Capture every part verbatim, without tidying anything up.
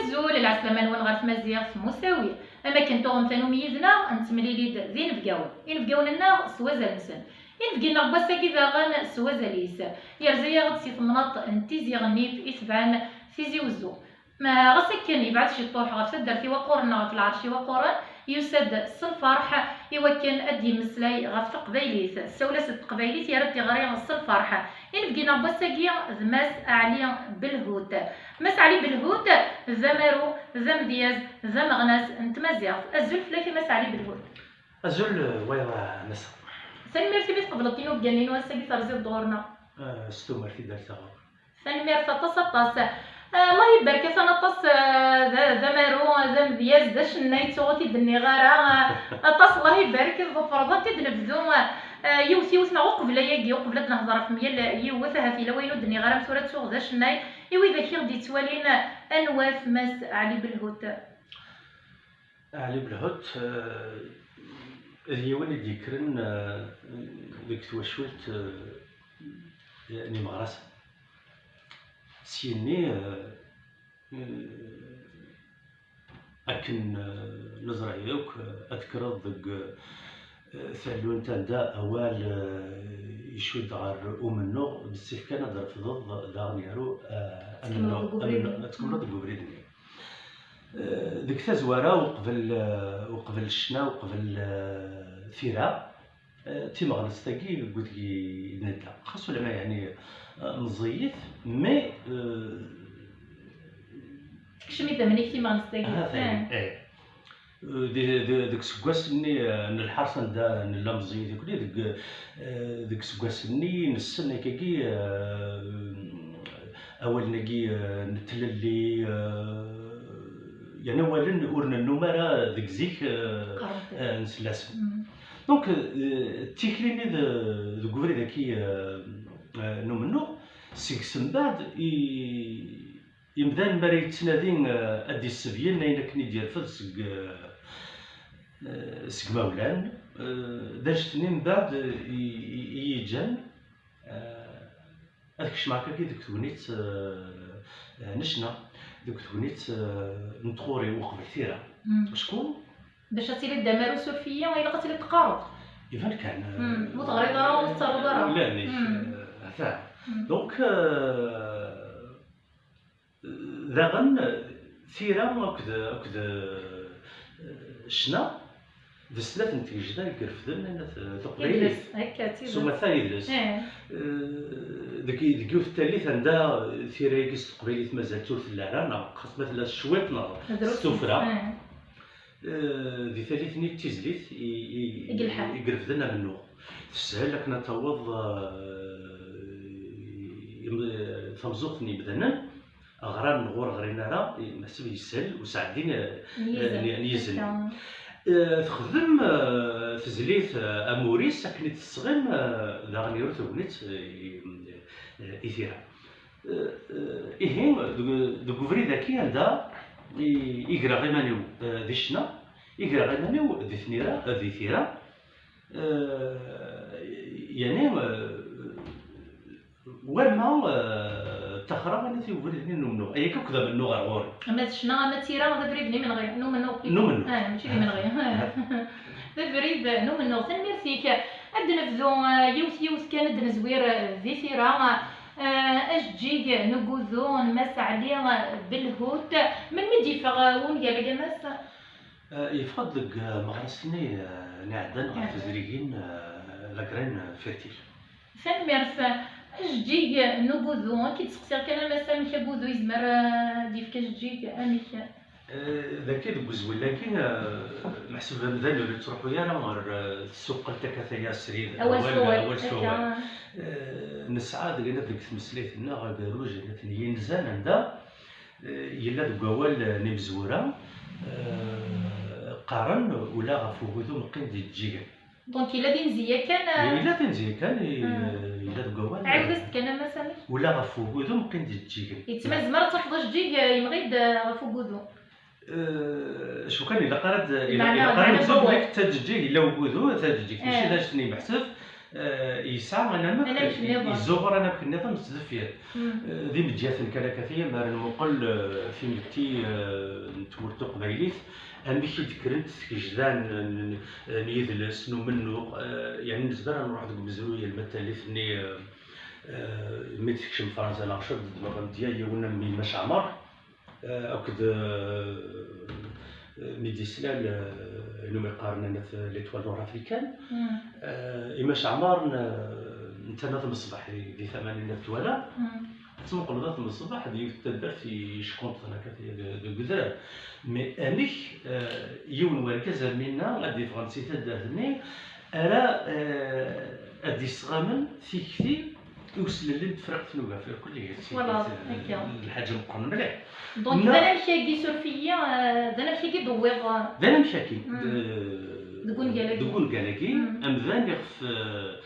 Azul, lɛeslama-nwen ɣer tmaziɣt Musawi. Am akken tuɣem tanumi yid-neɣ, nettemlili-d d inebgawen. Inebgawen-nneɣ s wazal-nsen. Inebgi-nneɣ n wass-agi daɣen s wazal-is. Yerza-yaɣ-d si temnaḍt n Tizi Ɣennif itebɛen Tizi Wezzu. Ma ɣas akken yebɛed ciṭuḥ ɣef taddart Iwaqquren neɣ ɣef lɛerc Iwaqquren, yusa-d s lferḥ i wakken ad d-yemmeslay ɣef teqbaylit. Tessawel-as-d teqbaylit, yerra-d tiɣri s lferḥ. Inebgi-nneɣ n wass-agi d Mass Ɛli Belhut. Mass Ɛli Belhut d amaru, d amedyaz, d ameɣnas n tmaziɣt. Azul fell-ak a Mass Ɛli Belhut. Azul, eh, wa, wa, Massa. Tanemmirt imi tqebleḍ tinubgan-inu ass-agi terziḍ-d ɣur-neɣ. Eh, s tumert i d-rseɣ. Tanemmirt aṭas, aṭas. Eh, Allah ibarek, atan aṭas, eh, d, d amaru, d amedyaz, d acennay, ttuɣ ur t-id-nniɣ ara. Eh, aṭas, Allah ibarek, tḍefreḍ ad t-id-nebdu, eh, yiwet, yiwet, neɣ uqbel ayagi, uqbel ad nehḍer ɣef myal yiwet, ahat yella wayen ur d-nniɣ ara, am tura ttuɣ d acennay. I widak i ɣ-d-yettwalin, anwa-t Mass Ɛli Belhut? Ɛli Belhut, eh, d yiwen i d-yekkren, eh, deg twacult, eh, n imeɣrasen. Syenni, eh, eh, akken, eh, neẓra yakk, eh, ad tekkreḍ deg, eh, tallunt anda awal, eh, icudd ɣer umennuɣ, bessif kan ad d-refdeḍ daɣen yaru, eh, amennuɣ, amennuɣ, ad tkemmleḍ deg ubrid-nni. Eh, deg tazwara, uqbel, eh, uqbel ccna, uqbel, eh, tira, eh, d timeɣnest-agi deg udeg i d-nedda. Xas ulamma, yeɛni, eh, meẓẓiyit, mais, eh, tekcem idammen-ik timeɣnest-agi. Ahat, eh. Eh. Eh, di, di, deg useggas-nni, eh, n lḥerṣ anda nella meẓẓiyit akk, deg, eh, deg useggas-nni nessen akkagi, eh, awalen-agi, eh, n tlelli, eh, yani awalen ur nennum ara deg zik, eh, eh, nsell-asen. Donc, eh, tikli-nni d-, deg ubrid-agi, eh, eh, n umennuɣ, seg-s mbeɛd i, imdanen mi ara yettnadi, eh, ad d-issebyen ayen akken i d-yerfed seg, eh, eh, seg imawlan, eh, d anect-nni mbeɛd i, i, i yi-ǧǧan, eh, ad kecmeɣ akkagi deg tegnit, eh, eh, n ccna, deg tegnit, eh, n tɣuri uqbel tira. Acku bac ad tiliḍ d amaru suref-iyi, ilaq ad tiliḍ teqqareḍ. Iban kan, eh, ur teɣriḍ ara, ur tettaruḍ ara. Ulamek, eh, ata. Donc, eh, daɣen, tira akked, akked, eh, ccna, d snat n tgejda i irefden, eh, taqbaylit. Idles, akka, d tidet. S umata, idles. Eh, deg, deg yiwet n tallit anda tira-agi s teqbaylit mazal ur tella ara, neɣ xas ma tella s cwiṭ, neɣ s tuffra. Eh, di tallit-nni d tizlit i, i, i irefden amennuɣ. Teshel akken ad taweḍ, eh, im-, tameẓẓuɣt n yimdanen, ɣran neɣ ur ɣrin ara, i-, meḥsub yeshel usɛeddi n, n yizen. N yizen. Eh, texdem, eh, tezlit, eh, amur-is akken i d-tesɣim, eh, daɣen yaru tagnit, eh, i, eh, i tira. Eh, eh, ihi, deg, deg ubrid-agi anda i, i greɣ iman-iw, eh, di ccna, i greɣ iman-iw di tnira, eh, di tira, eh, yani, eh, war ma, eh, ttaxreɣ anat i ubrid-nni n umennuɣ. Ayagi akk d amennuɣ ar ɣur-i. Ama d ccna, ama d tira, d abrid n imenɣi, n umennuɣ. N umennuɣ. Ah, mačči d imenɣi. D abrid n umennuɣ. Tanemmirt-ik. Ad d-nebdu, eh, yiwet yiwet kan, ad d-nezwir, eh, di tira. Eh, ajeǧǧig n ugudu n Mass Ɛli Belhut, melmi d-yeffeɣ, eh, wungal-agi, a Mass? Eh, yeffeɣ-d deg, eh, meɣres-nni, eh, n iɛeddan ɣef tezrigin, eh, La Graine Fertile. Tanemmirt. Ajeǧǧig n ugudu, ad k-id-seqsiɣ kan, a Mass, amek agudu yezmer, eh, ad d-yefk ajeǧǧig, amek? Eh, dagi deg uzwel-agi, eh, meḥsub amdan ur yettruḥu ara ɣer, eh, tsuqqilt akka taya srid, awal s awal, awal s awal. Eh, nesɛa deg, deg tmeslayt-nneɣ agerruj n yinzan anda, eh, yella deg wawal n imezwura, eh, qqaren ula ɣef ugudu meqqin d ijeǧǧigen. Donc, yella d inzi yakan, eh? Yella d inzi yakan, i-, yella deg wawal. Ɛiwed-as-d kan, a Mass, amek? Ula ɣef ugudu meqqin d ijeǧǧigen. Yettma-, tzemreḍ tafeḍ ajeǧǧig, eh, yemɣi-d, eh, ɣef ugudu. Eh, acu kan, ilaq ara d-, ilaq, ilaq ara nzud nek d tajeǧǧig, yella ugudu, tajeǧǧigt, mačči d anect-nni meḥsub, Eh, yesɛa anamek, anamek nniḍen, yezzuɣer anamek nniḍen s deffir. Eh, d imedyaten kan akka, tiyamer nmuqel, eh, timetti, eh, n tmurt tuqbaylit, amek i d-kkrent tgejdan n, n, n yidles, n umennuɣ, eh, yeɛni nezmer ad nruḥ deg umezruy n tallit-nni, eh, eh, mi d-tekcem Fransa neɣ ciṭ d Mabamdia, yiwen am Mac Ɛmer, eh, akked, eh, mi d-islal, eh, ayen umi qqaren anat l'Étoile nord-africaine. Eh, Imac Ɛmar n, n tama tmeṣbaḥ di, di tama-nni n At Dwala. Ad tmuqleḍ At Mṣbaḥ d yiwet n taddart i ickunṭḍen akka deg, deg udrar. Mais amek, eh, yiwen wergaz am winna ad d-yeffɣen si taddart-nni ara, eh, ad d-yesɣamen tikti i uslelli n Tefriqt n Ugafriq kulli. Voilà, akka. D lḥaǧa meqqren mliḥ. Donc, d anamek-agi, suref-iyi, eh, d anamek-agi d-wwiḍ, eh, d anamek-agi, deg wungal-agi. Deg wungal-agi, amdan iɣef, eh,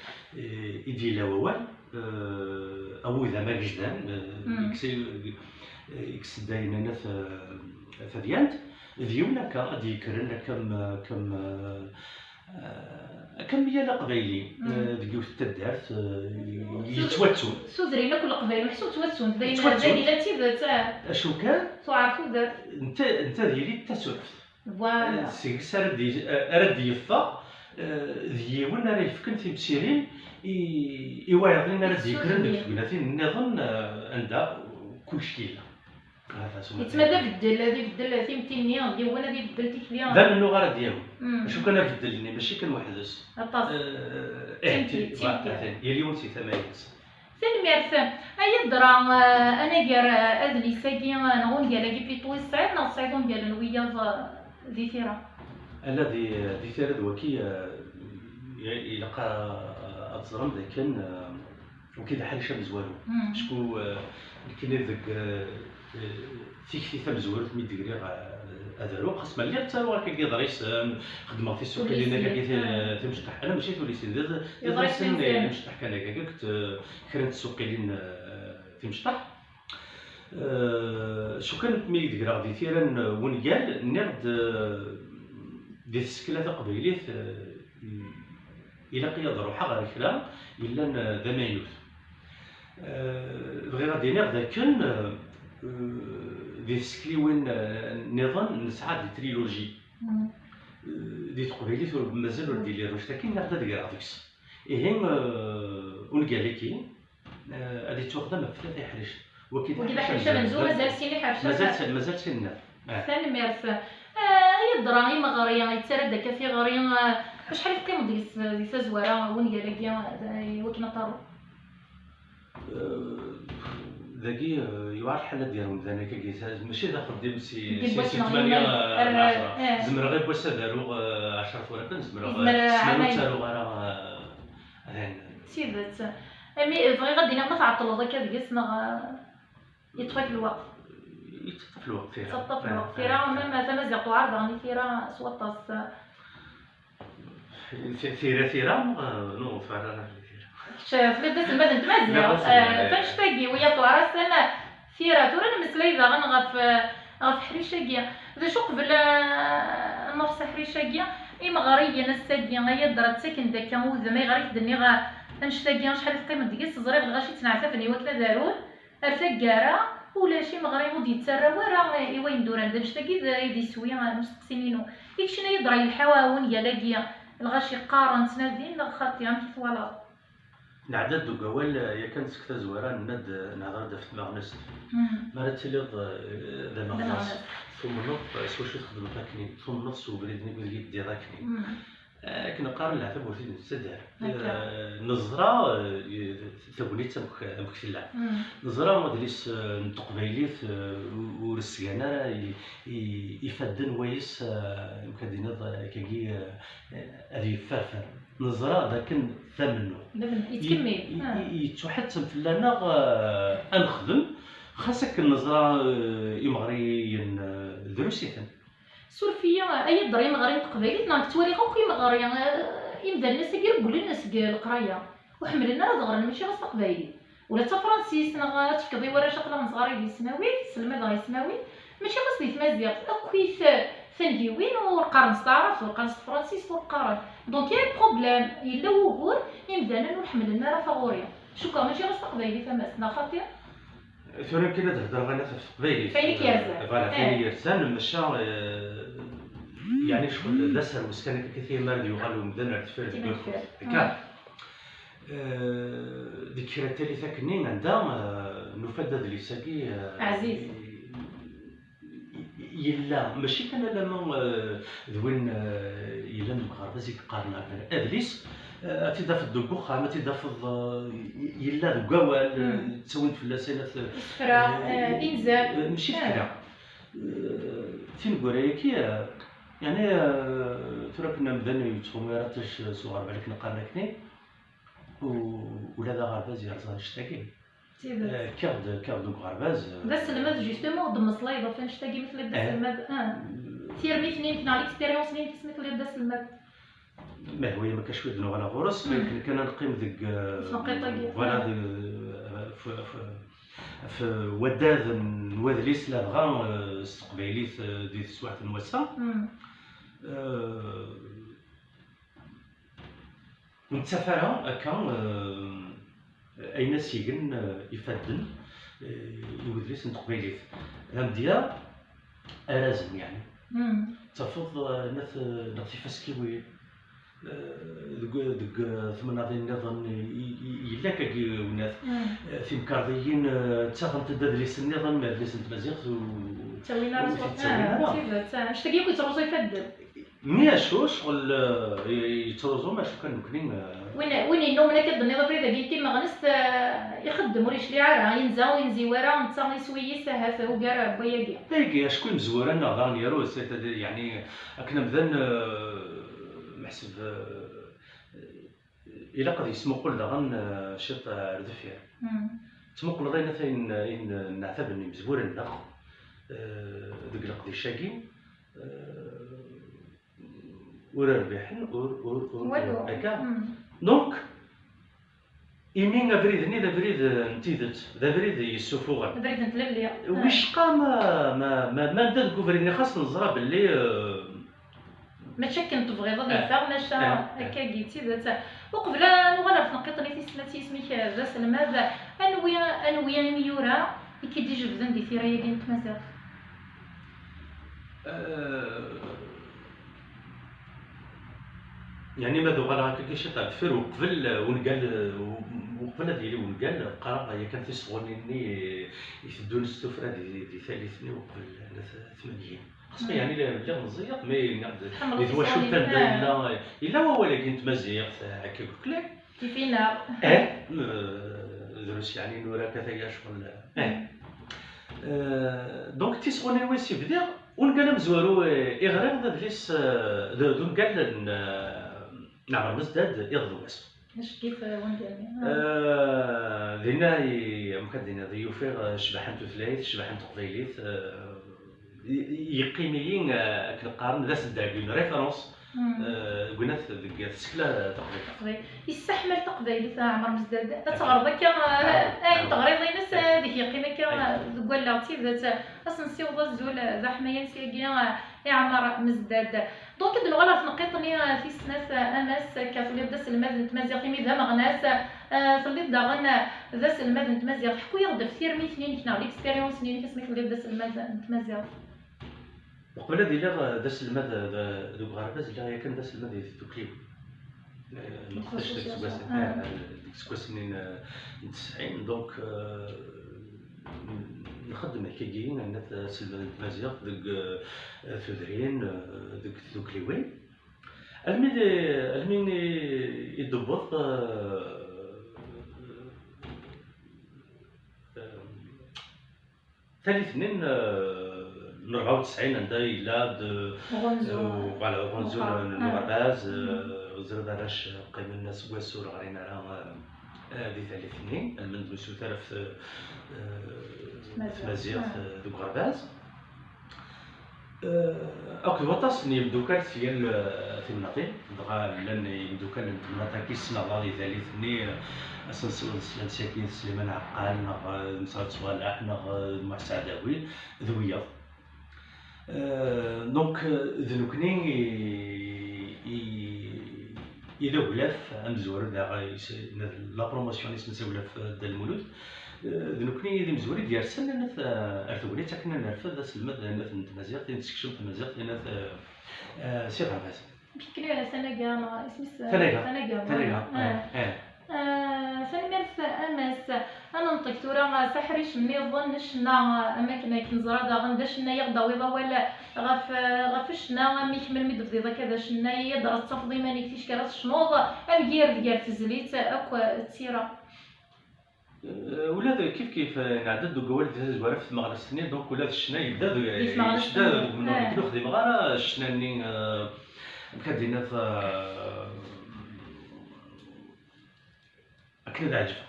i d-yella wawal, eh, awudam agejdan, eh, i s-, eh, i s-, d ayen anat, eh, tadyant, d yiwen akka ad d-yekkren akka m-, akka m-, eh, akka am yal aqbayli, eh, deg yiwet n taddart, eh, yettwattun. S udrin akk leqbayel, meḥsub ttwattun. D ayen, d ayen yellan d tidet, eh. Acu kan, tuɛer tudert. Nta, nta d yili d tasureft. Voilà. Eh, seg-s ara d-, ara d-yeffeɣ, eh, d yiwen ara yefken timsirin i, i wayeḍnin ara d-yekkren deg tegnatin nniḍen, eh, anda kullec yella. Yettma d abeddel, ad ibeddel timetti-nni, d yiwen ad ibeddel tikli. D amennuɣ ara d-yawi. Acu kan abeddel-nni, mačči kan weḥd-s. Aṭas. Eh, eh, timetti, timetti. Yal yiwen si tama-ines. Tanemmirt. Ay adra, eh, anagar, eh, adlis-agi, eh, neɣ ungal-agi plutôt i tesɛiḍ, neɣ tesɛiḍ ungalen wiyaḍ, eh, di tira? Ala, di, di tira d waki, eh, i-, ilaq a, ad teẓrem d akken, eh, waki d aḥric amezwaru. Acku, eh, nekkini deg, eh, eh, tikti tamezwarut mi d-griɣ, eh, ad aruɣ, xas ma lliɣ ttaruɣ akka deg iḍrisen, xeddmeɣ tisuqilin akka, tullisin, timecṭaḥ, ala, mačči tullisin, d, d iḍrisen, eh, imecṭaḥ kan akka, akked, eh, kra n tsuqilin, eh, timecṭaḥ. Eh, acu kan mi d-greɣ di tira n wungal, nniɣ-d, eh, di tsekla taqbaylit, eh, ilaq-iyi ad ruḥeɣ ɣer kra yellan, eh, d amaynut. Eh, bɣiɣ ad d-iniɣ d akken, eh, di tsekliwin, eh, nniḍen nesɛa des trilogies. Eh, di teqbaylit ur, mazal ur d-yelli annect-agi, nniɣ-d ad greɣ deg-s. Ihi, eh, ungal-agi, eh, ad yettwaxdam ɣef tlata iḥricen. Wagi d aḥric amenzu, mazal sin iḥercen. Mazal sin, mazal sin-nniḍen. Eh. Tanemmirt. Eh, ay adra imeɣri, yettarra-d akka tiɣri, eh, acḥal i teqqimeḍ deg, di tazwara, wungal-agi, eh, i wakken ad taruḍ? Eh, dagi, eh, yewɛer lḥal ad d-yaru umdan akkagi, mačči d axeddim si, si, si tmanya ar, ar ɛecra. Eh. Zemreɣ i wass ad aruɣ, eh, ɛecra turatin, zemreɣ, eh, ssmana ur ttaruɣ ara, eh, atan. D tidet. Ami, bɣiɣ ad d-iniɣ ma tɛeṭṭleḍ akka deg-s, neɣ, eh, yeṭṭef-ak lweqt? Yettaṭṭaf lweqt tira. Yettaṭṭaf lweqt tira, même tamaziɣt tuɛer daɣen i tira s waṭas. Ti-, tira, tira, eh, non, ur tuɛer ara fell-i tira. Kečč, eh, telliḍ d aselmad n tmaziɣt. Lliɣ d aselmad, eh, eh. F annect-agi, wiyaḍ tuɛer-asen tira. Tura ad nemmeslay daɣen ɣef, eh, ɣef uḥric-agi. D acu qbel, eh, ad nruḥ s uḥric-agi, imeɣriyen ass-agi, ay adra ttaken-d akka udem, ayɣer i k-d-nniɣ, eh, annect-agi, acḥal i teqqimeḍ deg-s, ẓriɣ lɣaci ttneɛtaben i wakken ad arun, ar taggara, ulac imeɣri ur d-yettarra wara i wayen d-uran. D annect-agi d, i d iswi n usteqsi-inu. I kečč, ay adra, yelḥa wungal-agi, lɣaci qqaren, ttnadin, neɣ xaṭi? Amek i twalaḍ? Nɛedda-d deg wawal, eh, yakan seg tazwara, nenna-d, eh, nehder-d ɣef tmaɣnast. Mi ara tiliḍ, eh, d ameɣnas, tumneḍ, eh, s wacu txeddmeḍ akkenni, tumneḍ s ubrid-nni deg i teddiḍ akkenni. Akken qqaren, leɛtab ur t-id-nettader. Akka. Eh, neẓra, eh, tagnit amek, amek tella. Neẓra adlis, eh, n teqbaylit, eh, u-, ur sgan ara i, i, ifadden wayes, eh, amek ad d-tiniḍ, eh, akkagi, eh, ad yefferfer. Neẓra d akken d amennuɣ. D amennuɣ, yettkemmil. I, i, i, yettuḥettem fell-aneɣ, eh, ad nexdem, xas akken neẓra, eh, imeɣriyen, eh, drus-iten. Suref-iyi, ay adra, imeɣri n teqbaylit, neɣ nettwali akk imeɣri, eh, imdanen ass-agi regglen seg leqraya. Ur ḥemmlen ara ad ɣren, mačči ɣas taqbaylit. Ula d tafransist, neɣ ad tefkeḍ i warrac aql-aɣ nezɣar di tesnawit, selmadeɣ i tesnawit, mačči ɣas di tmaziɣt, akk-it, eh, Tangiwin ur qqaren s taɛrabt, ur qqaren s tefransist, ur qqaren. Donc, il y a un problème, yella wugur, imdanen ur ḥemmlen ara taɣuri. Cukkeɣ mačči ɣas taqbaylit, a Mass, neɣ xaṭi? Tura kan ad hedreɣ ana ɣef teqbaylit. Ayen i k-yerzan. Voilà, ayen i k-yerzan, maca, eh, yeɛni ccɣel d aserwes kan akka, timar d yuɣal umdan ar deffir deg wakud. Akka. Eh, deg kra n tallit akkenni, anda, eh, nufa-d adlis-agi, eh, Ɛziz. Yella, mačči kan alamma, eh, d win, eh, yellan deg uɣerbaz i yeqqaren adlis, eh, ad t-id-tafeḍ deg uxxam, ad t-id-tafeḍ, eh, yella deg wawal, eh, ttawin-d fell-as ayen at-, isefra, eh, eh, inzan, eh, mačči d kra. Eh, tineggura-agi, eh, yeɛni, eh, tura akken amdan yettɣumi ara ṭṭic s uɣerbal akken qqaren akkenni, u-, ula d aɣerbaz yerẓa annect-agi. Tidet. Eh, kkiɣ-d, kkiɣ-d deg uɣerbaz, eh. D aselmad, justement, ur d-mmeslayeḍ ɣef annect-agi mi telliḍ d aselmad, ah. Tirmit-nni-inek neɣ l'expérience-nni-inek asmi telliḍ d aselmad? Ma yehwa-yam akka cwiṭ ad nuɣal ɣur-s, ma yemken kan ad neqqim deg, eh, voilà, deg, eh, f-, f-, f waddad n wadlis, ladɣa, eh, s teqbaylit, eh, di teswiɛt n wass-a. Eh, Ur nettaf ara akka, eh, ayen as-igen, eh, ifadden, eh, i wedlis n teqbaylit. D amedya arazen, yeɛni. Tafeḍ, eh, neɣ t-, neɣ tifaskiwin, eh, deg, deg, eh, temnaḍin nniḍen, i, i, yella akkagi unat. Eh, timkarḍiyin, eh, ttaɣent-d adlis nniḍen, ma adlis n tmaziɣt, u-, ur t-ttawin ara. Tidet, ah, annect-agi akk yettruẓu ifadden. Mi acu, ccɣel, eh, yettruẓu, macu kan nekni, eh. Win, win yennumen akka d-tenniḍ abrid-agi n timeɣnest, eh, ixeddem, ur yecliɛ ara, yenza ur yenziw ara, netta iswi-is ahat ugar n wayagi. Ayagi, acku imezwura-nneɣ daɣen yeruz, c'est-à-dire, yeɛni, akken amdan, eh, meḥseb, eh, ilaq ad yesmuqul daɣen, eh, ciṭ ar deffir. Tmuqleḍ ayen, ayen, ayen nneɛtaben imezwura-nneɣ, eh, deg leqdic-agi, eh, ur rbiḥen, ur, ur, ur, walu. Akka. Donc, imi abrid-nni d abrid n tidet, d abrid yessufuɣen. Abrid n tlelli. Wicqa ma, ma, ma, ma nda deg ubrid-nni, xas neẓra belli, eh, mačči akken tebɣiḍ ad yeffeɣ, maca, eh, eh, akkagi d tidet. Uqbel ad nuɣal ɣer tneqqiṭ-nni tis snat, s yisem-ik d aselmad, anwi, anwi imyura i k-id-ijebden di tira-agi n tmaziɣt? Eh, yeɛni, ma d-uɣaleɣ akka ciṭ ar deffir, uqbel, eh, ungal, eh, u-, uqbel ad yili ungal, qqareɣ yakan tisɣunin-nni, eh, iteddun s tuffra di, di tallit-nni uqbel, eh, tmanyin. Xas ma, yeɛni, lliɣ meẓẓiyeɣ, mais nniɣ-d, tḥemmleḍ di twacult tisɣunin, anda, eh, yella, yella wawal-agi n tmaziɣt, eh, akka deg ukli. Tifinaɣ. Eh, eh, drus, yeɛni, nura akka tagi ccɣel, eh. Eh, donc, tisɣunin wis i bdiɣ, ungal amezwaru, eh, i ɣriɣ d adlis, eh, d, d ungal n, eh, n Ɛmer Mezdad, Iḍ d wass. Acu-t, eh, wungal-nni? Ah. Eh, dinna i, amek ad d-tiniḍ, i ufiɣ, eh, ccbaḥa n tutlayt, ccbaḥa n teqbaylit, eh, i, i, yeqqim-iyi, eh, akken qqaren, d aseddag, une référence, eh, deg unat, deg tsekla taqbaylit. Taqbaylit. Yessaḥmal taqbaylit, a Ɛmer Mezdad. Ad teɣreḍ akka, eh, ayen teɣriḍ-ines, eh, deg yeqqim akka, eh, deg wallaɣ d tidet. Ad s-nessiweḍ azul, eh, d aḥmayan syagi, eh, i Ɛmer Mezdad. Donc, ad d-nuɣal ɣer tneqqiṭ-nni, eh, tis snat, eh, a Mass, akka telliḍ d aselmad n tmaziɣt, imi d ameɣnas, eh, telliḍ daɣen, eh, d aselmad n tmaziɣt. Ḥku-yaɣ-d ɣef tirmit-nni-inek neɣ l'expérience-nni-inek asmi telliḍ d aselmad n tmaziɣt. Uqbel ad iliɣ, eh, d aselmad, eh, d, deg uɣerbaz, lliɣ yakan d aselmad di tdukliwin. Eh, neqdec deg iseggasen, ah, eh, deg iseggasen-nni n, n tesɛin, donc, eh, nxeddem akkagi, ayen at aselmad n tmaziɣt deg, eh, tudrin, eh, deg tdukliwin. Almi d, almi i, i d-tewweḍ, eh, eh, tallit-nni n, eh, n rebɛa u tesɛin, anda yella d, uɣunzu, eh, voilà, uɣunzu n, n uɣerbaz, eh, ẓriɣ arrac qqimen aseggas ur ɣrin ara, eh, eh, di tallit-nni, almend nusuter ɣef, eh, tmaziɣt, eh, deg uɣerbaz. Eh, akked waṭas n yimdukal si yal, eh, timnaḍin, dɣa llan yimdukal n temnaḍt-agi ssneɣ daɣ di tallit-nni, eh, ad sen-nsiweḍ sslam syagi d Sliman Ɛeqqal, neɣ, eh, d Mesɛud Ṣwaleḥ, neɣ, eh, d Muḥ Seɛdawi, d wiyaḍ. Euh, donc, euh, d nekkni i, i, i d aglaf amezwaru daɣ, la promotion, isem-is aglaf, euh, Dda Lmulud. Euh, d nekkni i d imezwura i d-yersen anat, euh, ar tegnit akken ad nerfed aselmed anat n tmaziɣt, i nessekcem tmaziɣt anat, euh, euh, s iɣerbaz. Amek kan ara s anaga, neɣ isem-is? Tanaga. Tanaga, tanaga, voilà. Eh, eh. Ah, tanemmirt a Mass. Ad nenṭeg tura s aḥric nniḍen n ccna, am akken akken neẓra daɣen d acennay i ɣ-d-tawiḍ awal ɣef, ɣef ccna, amek melmi d-tebdiḍ akka d acennay, ad d-tafeḍ iman-ik ticki ara tecnuḍ, amgired gar tezlit akk d tira. Eh, ula d kif kif, eh, nɛedda-d deg wawal di tazwara ɣef tmeɣrast-nni, donc ula d ccna yebda deg, yebda deg umennuɣ, nekk ur xdimeɣ ara ccna-nni, eh, amek ad d-tiniḍ, eh, akken ad ɛejbeɣ.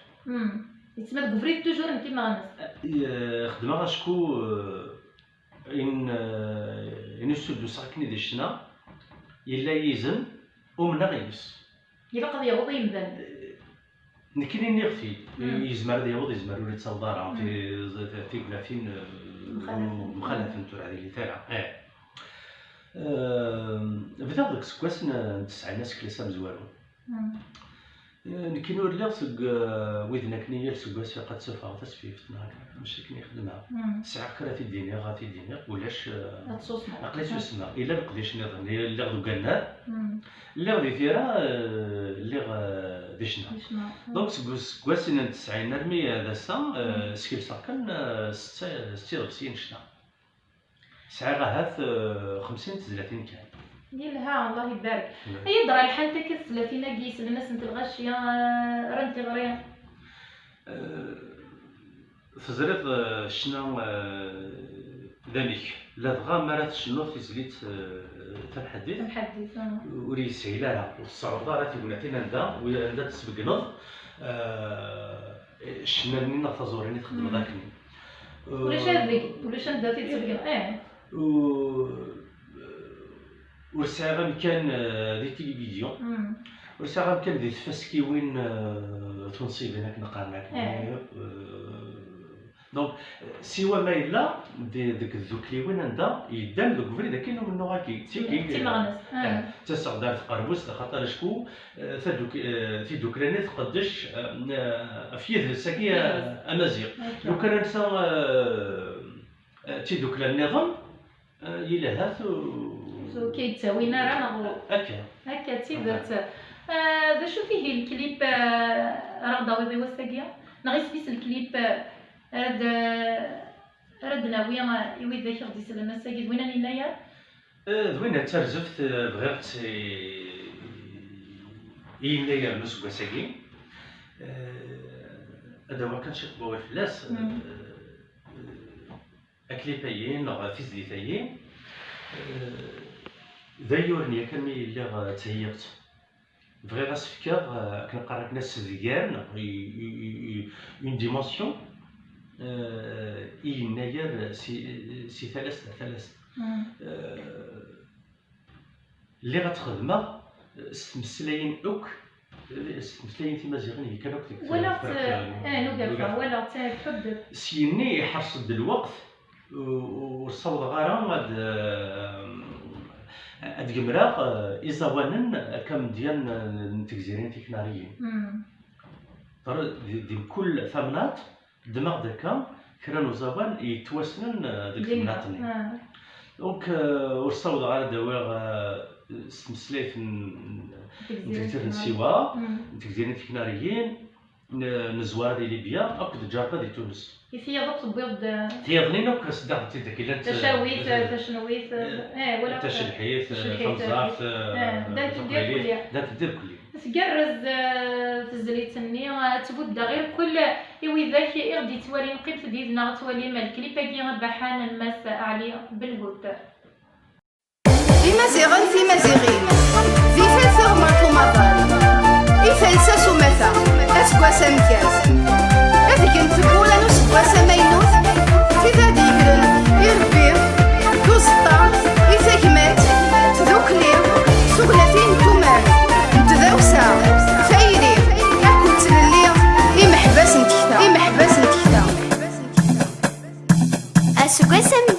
Yettma deg ubrid toujours n timeɣnast. Eh, xedmeɣ acku, eh, in, eh, in usudduseɣ akken i di ccna, yella yizem, umneɣ yes. Ilaq ad yaweḍ i yimdanen. Eh, nekkini nniɣ-t-id. Yezmer ad yaweḍ, yezmer ur yettaweḍ ara. Ti-, ti-, tignatin, eh, mxalafent ur ɛdilit ara. Eh. Eh, bdiɣ deg useggas n, n tesɛin asekles amezwaru. Eh, nekkini ur lliɣ seg, eh, widen akken i yal aseggas ilaq ad ssufɣeɣ tasfift, neɣ akken, mačči akken i xedmeɣ. Sɛiɣ kra ad t-id-iniɣ, ad t-id-iniɣ, ulac, eh, aql-i susmeɣ. Yella leqdic nniḍen, lliɣ deg unnar, lliɣ di tira, eh, lliɣ, eh, di ccna. Donc, seg useggas n tesɛin armi, eh, d ass-a, eh, skelseɣ kan, eh, setta, setta iḍebsiyen n ccna. Sɛiɣ ahat, eh, xemsin tezlatin kan. Yelha, Allah ibarek. Ay d-ra lḥant akka tezlatin-agi, yeslen-asent lɣaci, eh, rran tiɣri. Eh, teẓriḍ, eh, ccna, eh, d amek, ladɣa mi ara tcennuḍ tizlit, eh, tamḥaddit, ur yeshil ara, ur tṣerrfeḍ ara tignatin anda, anda d-tesbeggneḍ, eh, ccna-nni neɣ taẓuri-nni txedmeḍ akken. Ulac adeg, ulac anda t-id-tbeggeḍ, eh. Ur, ur sɛiɣ amkan, eh, di tilivizyu. Ur sɛiɣ amkan di tfaskiwin, eh, tunṣibin akken qqaren akken. Eh, donc, siwa ma yella di, deg tdukliwin anda yeddan deg ubrid akken umennuɣ-agi. Tigi, eh, ttaseɣ-d ar tqerbust, axaṭer acku, eh, taduk-, eh, tidukla-nni tqeddec, eh, ɣef yidles-agi, eh, amaziɣ. Lukan ansa, eh, eh, d tidukla nniḍen, eh, yelha tu-, ur k-id-ttawin ara, neɣ u-, akka. Akka, d tidet. Eh, d acu-t ihi lklip, eh, ara ɣ-d-tawiḍ i wass-agi? Neɣ isem-is lklip, eh, ara d-, ara d-nawi, eh, i widak i ɣ-d-isellen ass-agi, d winna n Yennayer? Eh, d winna d tarzeft, eh, bɣiɣ-tt i, i Yennayer n useggas-agi. Eh, ad awiɣ kan ciṭ n wawal fell-as. Eh, eh, aklip-agi neɣ tizlit-agi, eh, d ayyuren yakan mi lliɣ, eh, ttheyyiɣ-tt. Bɣiɣ ad s-fkeɣ, eh, akken qqaren akken, asebgar neɣ i, i, i, i, une dimension, eh, i Yennayer si, si talast ar talast. Eh, lliɣ ad t-xedmeɣ, eh, s tmeslayin akk, eh, s tmeslayin timaziɣin i yekkan akk deg, walaɣ-tt, eh, n ugafa, walaɣ-tt, eh, tḥuddet. Syenni iḥers-d lweqt, ur, ur ssawḍeɣ ara ad, eh, ad gemreɣ, eh, iẓawanen akka amedya n, n tegzirin tiknariyin. Di, di mkul tamnaḍt, ddmeɣ-d akka kra n uẓawan yettwassnen, eh, deg temnaḍt-nni. Donc, eh, ur ssawḍeɣ ara ad awiɣ, eh, s tmeslayt n, n tegzirin n Siwa, n tegzirin tiknariyin, n, n Zwaṛa di Libya, akked Ǧerba di Tunes. I tiyaḍ akk tewwiḍ-d, eh, tiyaḍ-nni akk sdaɣ-tent-id akk, llant, eh, tacawit, eh, tacenwit, eh, eh, wala, eh, tacelḥit, eh, tacelḥit, tamẓart, eh, eh, eh, dant-d taqbaylit, irkelli. Dant-d irkelli. Tgerrez, eh, tezlit-nni, eh, ad tbuddeɣ irkel i widak i ɣ-d-yettwalin. Qqimet yid-neɣ ad twalim lklip-agi abaḥan n Mass Ɛli Belhut. Imaziɣen timaziɣin, di tal tiɣmert umaḍal, i talsa s umata, aseggas ameggaz. Ad gent tewwura n useggas amaynut, tid ad yegren i Rebbi, d uẓeṭṭa, i tagmat, tdukli, tugnatin n tumert, n tdawsa, tayri, akked tlelli, imeḥbas n tekta, imeḥbas n tekta. Aseggas ameggaz.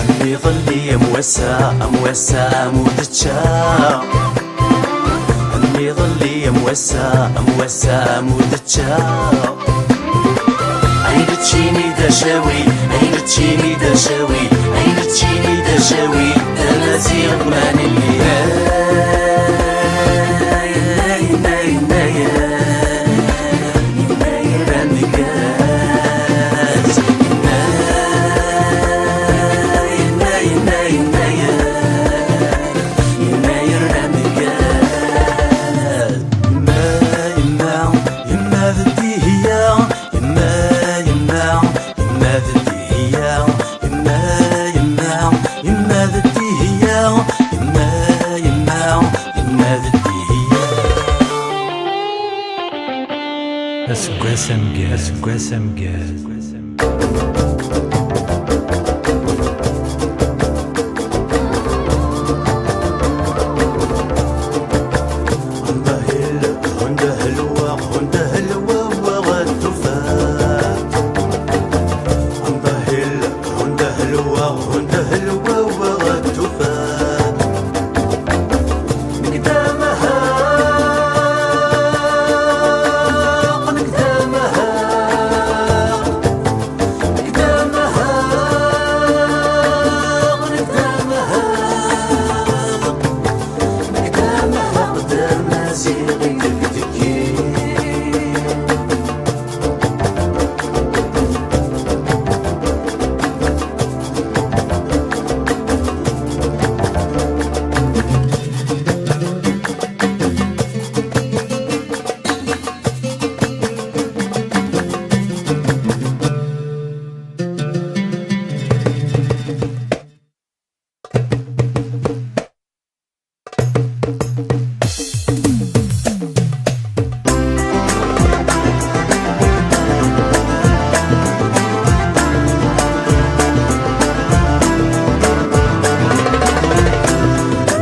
Am iḍelli, am wass-a, am wass-a, am udečča. Am iḍelli, am wass-a, am wass-a, am udečča. Ay neččini d acawi, ay neččini d acawi, ay neččini d acawi, d amaziɣ ma nelli. Ay, ay, ay, ay, ay. Aseggas ameggaru, aseggas ameggaru.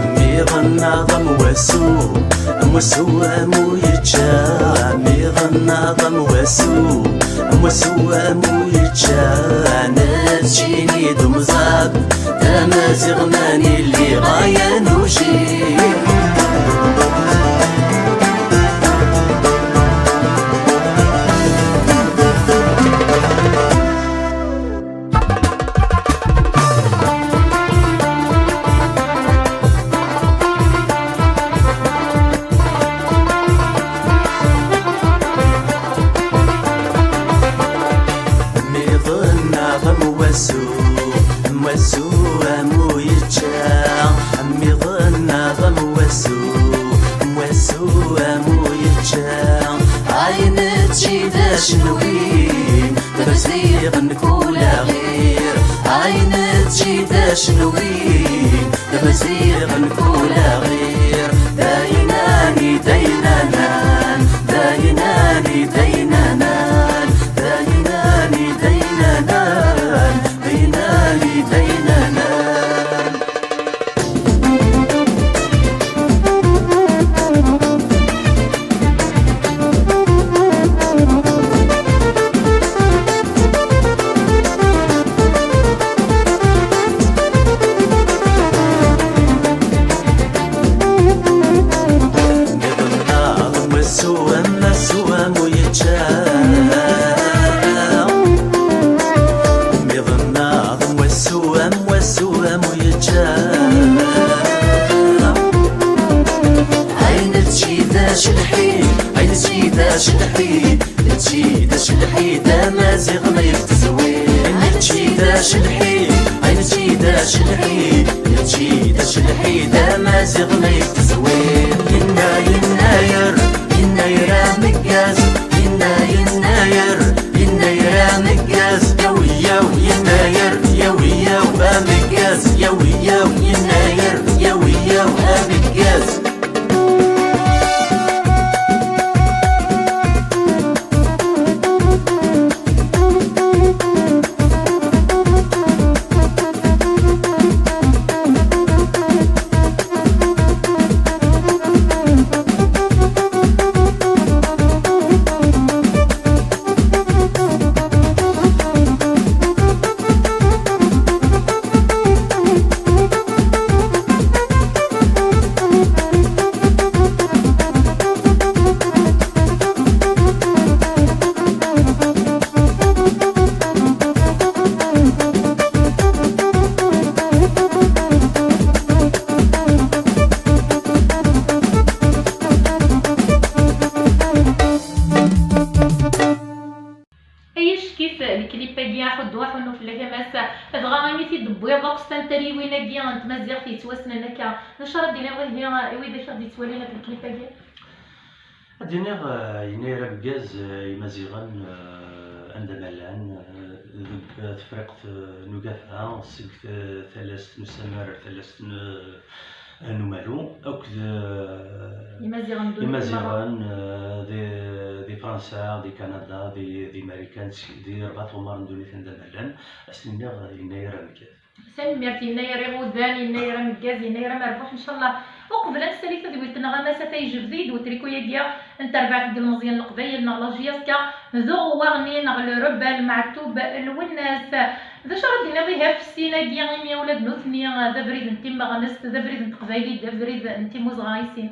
Am iḍ-nneɣ d amwasu, amwasu am uyečča. Am iḍ-nneɣ d amwasu, amwasu am uyečča. Nettcini d umẓad, d amaziɣ ma nili ɣaya nuji. Am iḍ-nneɣ d amwasu, amwasu am uyečča. Am iḍ-nneɣ d amwasu. Cenwi, d amaziɣ n kul aɣir. Ayen d jida cenwi, d amaziɣ n kul aɣir. D ayen ani d ayen anan, d ayen ani d ayen anan, d ayen ani d ayen anan, d ayen ani d ayen anan. Nniḍen-nneɣ d wasu am wasu am uyečča. Nniḍen-nneɣ d wasu am wasu am uyečča. Ayen d jida celḥi, ayen d jida celḥi, d jida celḥi, d amaziɣ ma yettezwir. Ayen d jida celḥi, ayen d jida celḥi, d jida celḥi, d amaziɣ ma yettezwir. Yenna, yennayer, yennayer ameggaz, yenna, yennayer, yennayer ameggaz. Yawi, yaw, yennayer, yawi, yaw, ameggaz, yawi, yaw, yennayer, yawi, yaw, ameggaz. Ay ackif lklip-agi, aḥuddu aḥunnu fell-ak a Mass. Dɣa imi t-id-tewwiḍ akk s tantalyiwin-agi n tmaziɣt yettwassnen akka, d acu ara d-tiniḍ ihi i wid akka d-yettwalin ɣef lklip-agi? Ad d-iniɣ, eh, yennayer ameggaz, eh, Imaziɣen, eh, anda ma llan, eh, deg, eh, Tefriqt, eh, n Ugafa, seg, eh, tallast n Usamar ar tallast n, eh, n Umalu, akked, eh, Imaziɣen n ddunit Imaziɣen, eh, di, di Fransa, di Kanada, di, di Marikan, di, di rebɛa tɣemmar n ddunit anda ma llan, ad sen-iniɣ, eh, yennayer ameggaz. Tanemmirt, yennayer iɣudan, yennayer ameggaz, yennayer amerbuḥ, ncallah. Uqbel ad nessali tadwilt-nneɣ a Mass, ata yejbed-iyi-d utriku-agi n terbaɛt n yilmeẓyen n Leqbayel neɣ la J S K, d uɣewwaɣ-nni neɣ le rebelle Meɛtub Lwennas. D acu ara d-tiniḍ ihi ɣef sin-agi, imi ula d nutni d abrid n timmeɣnest, d abrid n teqbaylit, d abrid n timmuzɣa i sin?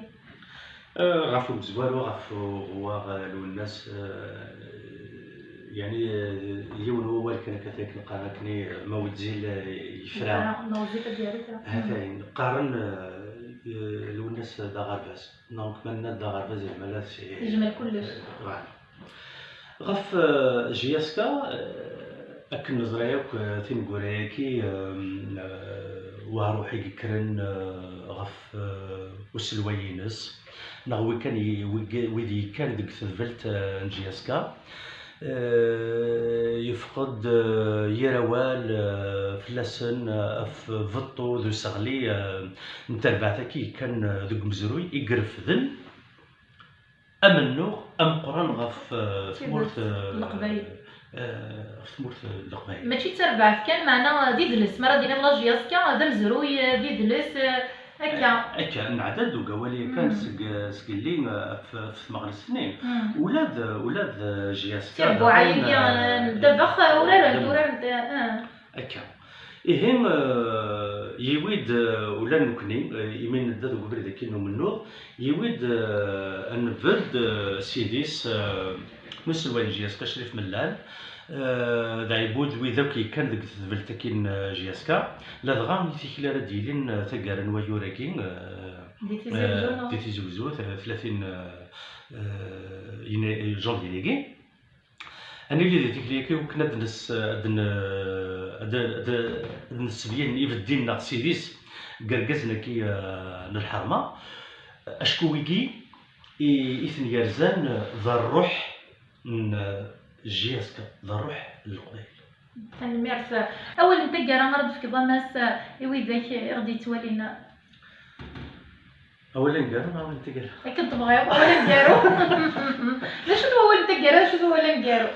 Eh, ɣef umezwaru, ɣef uɣewwaɣ, eh, Lwennas, eh, yeɛni, eh, yiwen wawal kan akka, akken qqaren akken, eh, ma wezzil, eh, yefra. Yefra, ma wezzil ad d-yerr kra. Hatayen, qqaren, eh, eh, Lwennas d aɣerbaz. Donc, ma nenna d aɣerbaz, yeɛni ma la s-, Yejmel kullec. Eh, voilà. Ɣef, eh, J S K, eh, akken neẓra yakk, eh, tineggura-agi, eh, eh, wa ruḥ i yekkren, eh, ɣef, eh, uselway-ines, neɣ wi kan i-, wi-, wid yekkan deg tedbelt, eh, n J S K, eh, yefqed, eh, yir awal, eh, fell-asen, eh, ɣef beṭṭu d useɣli, eh, n terbaɛt-agi yekkan, eh, deg umezruy i irefden amennuɣ ameqqran ɣef, eh, tmurt, eh, Leqbayel. Eh, ɣef tmurt, eh, n Leqbayel. Mačči d tarbaɛt kan, meɛna d idles. Mi ara d-tiniḍ la J S K, d amezruy, eh, d idles, eh, akka. Eh, akka, nɛedda-d deg awal-agi kan seg, eh, seg lli, eh, ɣef, ɣef tmeɣnest-nni. Ula d, ula d, eh, J S K daɣen, eh, n ddabex, eh, uraren, uraren, eh, Akka. Ihi, eh, yiwi-d, eh, ula d nekni, eh, imi nedda deg ubrid-agi n umennuɣ, yiwi-d, eh, ad nbedd, eh, s yidis, eh, n uselway n J S K Crif Mellal, eh, d Ɛibud, wid akk yekkan deg tedbelt-agi n, eh, J S K, ladɣa i tikli ara d-yilin, eh, taggara n wayyur-agi, eh, Di Tizi Wezzu, eh, neɣ? Di Tizi Wezzu, tlatin, eh, eh, yena-, janvier-agi. Ad nili di tikli-agi iwakken ad nes-, ad n-, ad, ad, ad nessebyan ibeddi-nneɣ s idis n yergazen-agi, eh, n lḥerma. Acku wigi i, i ten-yerzan d rruḥ n, J S K d ṛṛuḥ n Leqbayel. Tanemmirt. Awal n taggara ara d-tefkeḍ a Mass i widak i ɣ-d-yettwalin? Awal aneggaru neɣ awal n taggara? Akken tebɣiḍ, awal aneggaru. D acu-t wawal n taggara, d acu-t wawal aneggaru?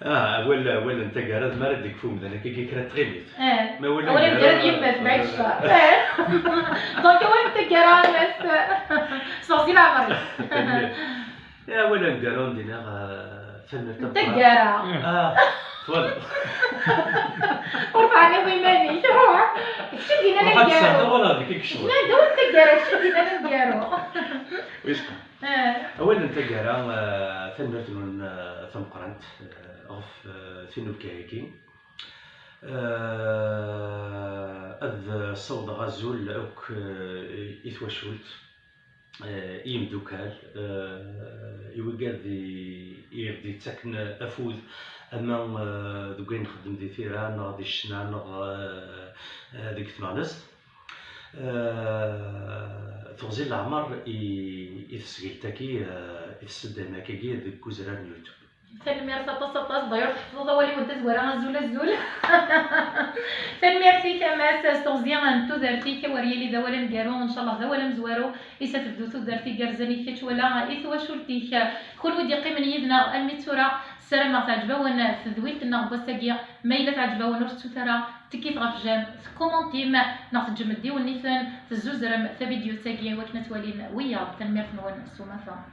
Ah, awal, awal n taggara d mi ara d-yekfu umdan akkagi kra n tɣimit. Eh, ma awal awal aneggaru d yemma-s, mɛic ccer. Eh. Donc awal n taggara a Mass, seɣzi leɛmer-ik. Tanemmirt. Ya, awal aneggaru n dina, eh, tanemmirt n taggara. Ah, twalaḍ. Ur teɛniḍ iman-ik, ruḥ. Kečč i d-yennan aneggaru. Ruḥ ad tserdeḍ wala d nekk i yecɣel. La, d awal n taggara, kečč i d-yennan aneggaru. Wis. Eh. Awal n taggara, eh, tanemmirt-nwen, eh, tameqqrant, eh, ɣef, eh, tinubga-agi. Eh, ad ssawḍeɣ azul akk, eh, i twacult, eh, i yimdukal, eh, i wigad i, i ɣ-d-yettaken afud, ama, eh, deg wayen nxeddem di tira, neɣ di ccna, neɣ, eh, eh, deg tmeɣnest. Eh, teɣzi n leɛmer i, i tesgilt-agi, eh, i tseddan akkagi deg uzrar n YouTube. Tanemmirt aṭas, aṭas. D'ailleurs, tḥefḍeḍ awal-iw n tazwara, azul, azul. Tanemmirt-ik a Mass s teɣzi n tudert-ik, awer yili d awal aneggaru, ncallah d awal amezwaru, i s ad tebdu tudert igerrzen i kečč wala i twacult-ik. Kunwi d-yeqqimen yid-neɣ almi d tura, ssarameɣ teɛǧeb-awen tedwilt-nneɣ n wass-agi. Ma yella teɛǧeb-awen, ur tettut ara tikkit ɣef jam, tkumantim, neɣ teǧǧem-d iwenniten, tezzuzrem tavidyut-agi i wakken ad twalin wiyaḍ. Tanemmirt-nwen s umata.